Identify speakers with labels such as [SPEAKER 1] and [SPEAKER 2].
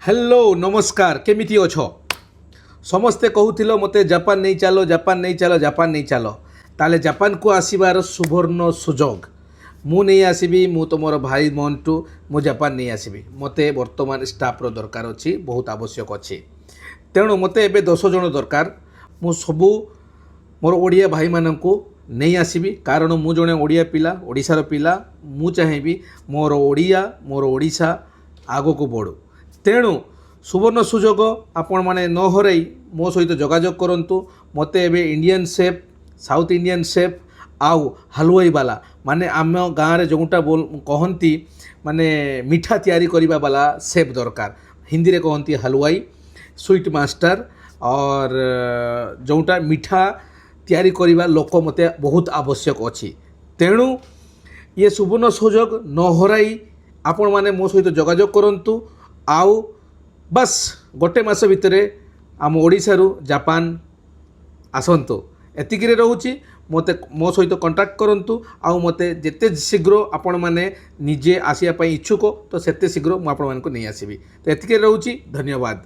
[SPEAKER 1] Hello, ନମସ୍କାର। କେମିତି ଅଛ ସମସ୍ତେ? କହୁଥିଲ ମୋତେ ଜାପାନ ନେଇ ଚାଲ, ଜାପାନ ନେଇ ଚାଲ, ଜାପାନ ନେଇ ଚାଲ। ତାହେଲେ ଜାପାନକୁ ଆସିବାର ସୁବର୍ଣ୍ଣ ସୁଯୋଗ ମୁଁ ନେଇ ଆସିବି। ମୁଁ ତୁମର ଭାଇ ମଣ୍ଟୁ, ମୁଁ ଜାପାନ ନେଇ ଆସିବି। ମୋତେ ବର୍ତ୍ତମାନ ଷ୍ଟାଫ୍ର ଦରକାର ଅଛି, ବହୁତ ଆବଶ୍ୟକ ଅଛି। ତେଣୁ ମୋତେ ଏବେ 10 ଜଣ ଦରକାର। ମୁଁ ସବୁ ମୋର ଓଡ଼ିଆ ଭାଇମାନଙ୍କୁ ନେଇ ଆସିବି, କାରଣ ମୁଁ ଜଣେ ଓଡ଼ିଆ ପିଲା, ଓଡ଼ିଶାର ପିଲା। ମୁଁ ଚାହିଁବି ମୋର ଓଡ଼ିଆ, ମୋର ଓଡ଼ିଶା ଆଗକୁ ବଢ଼ୁ। ତେଣୁ ସୁବର୍ଣ୍ଣ ସୁଯୋଗ ଆପଣମାନେ ନ ହରାଇ ମୋ ସହିତ ଯୋଗାଯୋଗ କରନ୍ତୁ। ମୋତେ ଏବେ Indian chef, south Indian chef ଆଉ ହାଲୁଆଇ ବାଲା, ମାନେ ଆମ ଗାଁରେ ଯେଉଁଟା କହନ୍ତି, ମାନେ ମିଠା ତିଆରି କରିବା ବାଲା ସେଫ୍ ଦରକାର। ହିନ୍ଦୀରେ କହନ୍ତି ହାଲୁଆଇ, ସୁଇଟ୍ ମାଷ୍ଟର ଅର୍ ଯେଉଁଟା ମିଠା ତିଆରି କରିବା ଲୋକ ମୋତେ ବହୁତ ଆବଶ୍ୟକ ଅଛି। ତେଣୁ ଇଏ ସୁବର୍ଣ୍ଣ ସୁଯୋଗ ନ ହରାଇ ଆପଣମାନେ ମୋ ସହିତ ଯୋଗାଯୋଗ କରନ୍ତୁ ଆଉ ବାସ୍ ଗୋଟେ ମାସ ଭିତରେ ଆମ ଓଡ଼ିଶାରୁ ଜାପାନ ଆସନ୍ତୁ। ଏତିକିରେ ରହୁଛି। ମୋତେ ମୋ ସହିତ କଣ୍ଟାକ୍ଟ କରନ୍ତୁ ଆଉ ମୋତେ ଯେତେ ଶୀଘ୍ର ଆପଣମାନେ ନିଜେ ଆସିବା ପାଇଁ ଇଚ୍ଛୁକ, ତ ସେତେ ଶୀଘ୍ର ମୁଁ ଆପଣମାନଙ୍କୁ ନେଇ ଆସିବି। ତ ଏତିକିରେ ରହୁଛି, ଧନ୍ୟବାଦ।